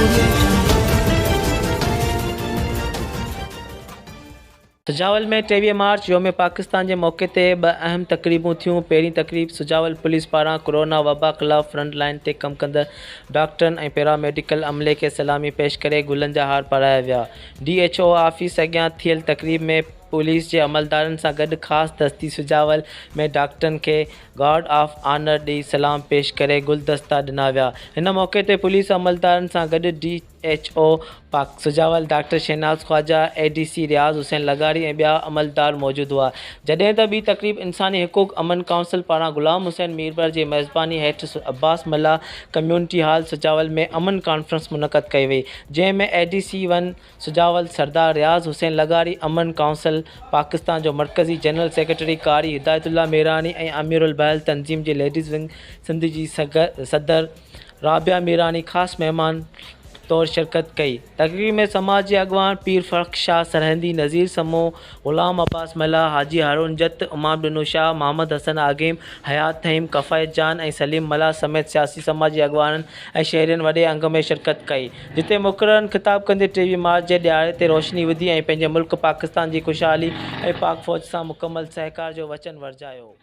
Audio Jungle. Sujawal ۾ 23 march يوم پاڪستان جي موقعي تي ٻه اهم تقريبون ٿيون، پهرين تقريب سجاول پوليس پاران ڪورونا وبا خلاف فرنٽ لائين تي ڪم ڪندڙ ڊاڪٽرن ۽ پيرا ميڊيڪل عملي کي سلامي پيش ڪري گلن جا هار پارايا ويا، ڊي ايڇ او آفيس اڳيان ٿيل تقريب ۾ پوليس جي عملدارن سان گڏ خاص دستي سجاول ۾ ڊاڪٽرن کي گارڊ آف آنر ڏئي سلام پيش ڪري گلدستا ڏنا ويا، هن موقعي تي پوليس عملدارن سان گڏ ڊي. ايڇ او پاڪ Sujawal doctor Shahnaz Khawaja, A D C Riaz Hussain لغاري ۽ ٻيا عملدار موجود هئا. جڏهن ته ٻي تقريب انساني حقوق امن ڪائونسل پاران غلام حسين ميربحر جي ميزباني هيٺ عباس ملاح ڪميونٽي هال سجاول ۾ امن ڪانفرنس منعقد ڪئي وئي جنهن ۾ A D C one Sujawal Sardar Riaz Hussain لغاري، امن ڪائونسل پاڪستان جو مرڪزي جنرل سيڪريٽري قاري هدايت الله ميراڻي ۽ امير البحر تنظيم جي ليڊيز ونگ سنڌ جي صدر رابعه ميراڻي خاص مهمان طور شرڪت ڪئي. تقريب ۾ سماج جي اڳواڻ پير فرخ شاهه سرهندي، نذير سمون، غلام عباس ملاح، حاجي هارون جت، امام ڏنو شاهه، محمد حسن آگيم، حيات ٿهيم، ڪفايت جان ۽ سليم ملاح سميت سياسي سماجي اڳواڻن ۽ شهرين وڏي انگ ۾ شرڪت ڪئي. جتي مقررن خطاب ڪندي 23 مارچ جي ڏهاڙي تي روشني وڌي ۽ پنهنجي ملڪ پاڪستان جي خوشحالي ۽ پاڪ فوج سان مڪمل سهڪار جو وچن ورجايو.